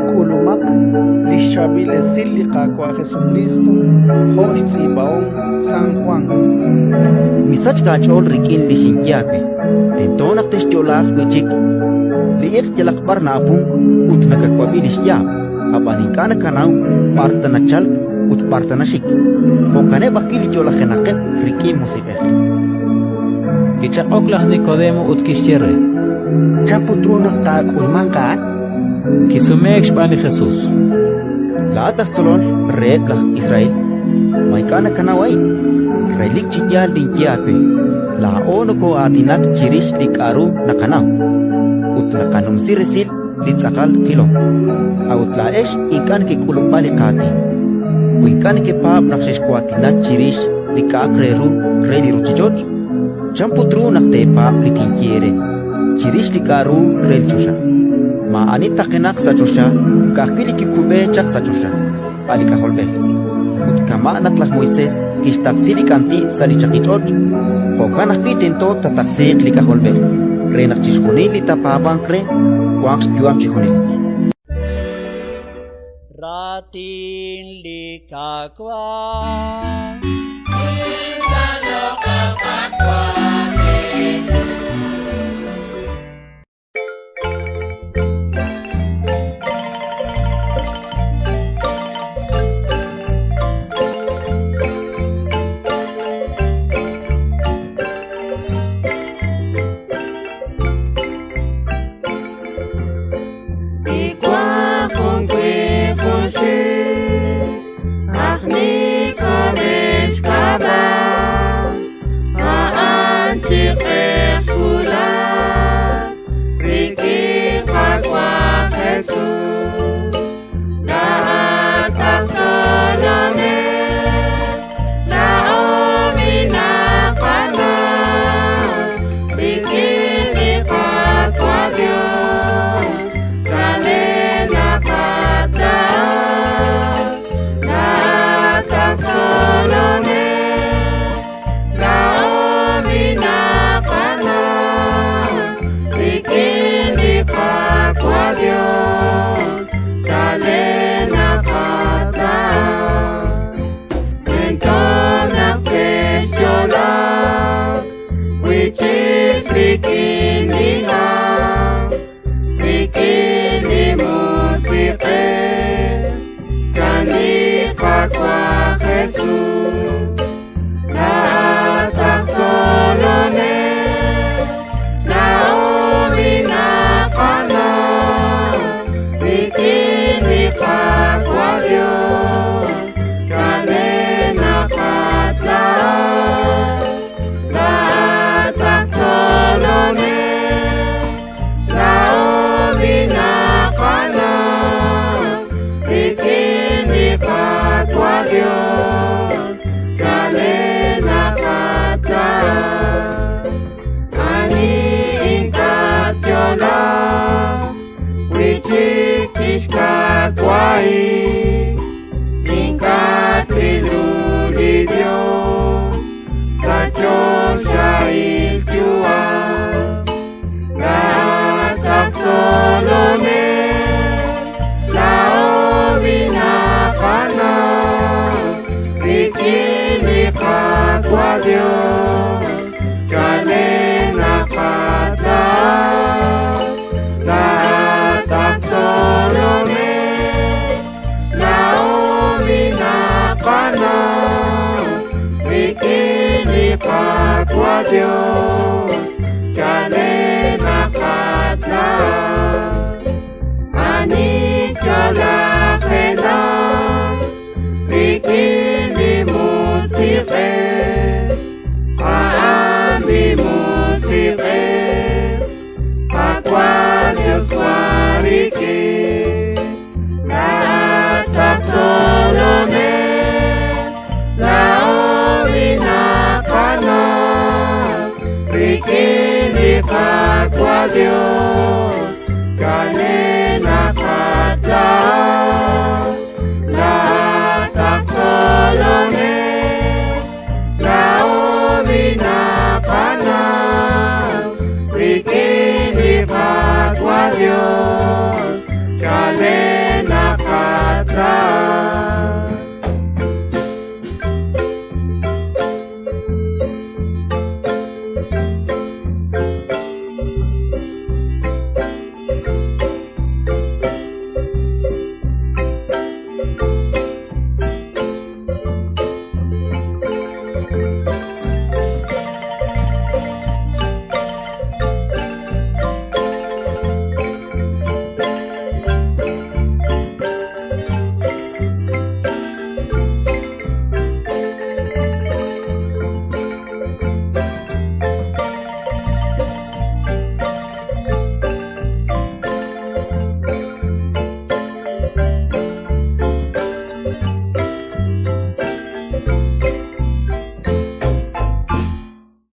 K'ulumaq li xChaab'il Esil li Qaawa' Jesukriist jo' xtz'iib'ahom San Jwan. Misachk aach'ool rik'in li xinye aawe: Tento naq texyo'laaq wi' chik. Li iq' yalaq b'ar na'apunk ut nakawab'i li xyaab', ab'an ink'a' nakanaw b'ar ta nachalk ut b'ar ta naxik. Jo'kaneb' ajwi' li yo'lajenaqeb' rik'in Musiq'ej. Kichaq'ok laj Nikodemo ut kixye re: Chan put ru naq taak'ulmanq a'an? Kisumeek xb'aan li Jesus: Laa'at aj tzolol reheb' laj Israel, ma ink'a' nakanaw a'in? Relik chi yaal ninye aawe: laa'o nokoo'aatinak chirix li k'aru naqanaw, ut naqanumsi resil li tz'aqal qilom. A'ut laa'ex ink'a' nekek'ulub'a li qaatin. Wi ink'a' nekepaab' naq xexwaatina chirix li k'a'aq re ru re li ruuchich'och', chan put ru naq teepaab' li tinye eere chirix li k'aru re li choxa? Maa'ani taqenaq sa' choxa, ka'ajwi' li kikub'e chaq sa' choxa, a' li K'ajolb'ej. Ut kama' naq laj Moisés kixtaqsi li k'anti' sa' li chaqich'och', jo'kan ajwi' tento taataqsiiq li K'ajolb'ej, re naq chixjunil li taapaab'anq re wanq xyu'am chi junelik. Raatin li Qaawa'. Dios.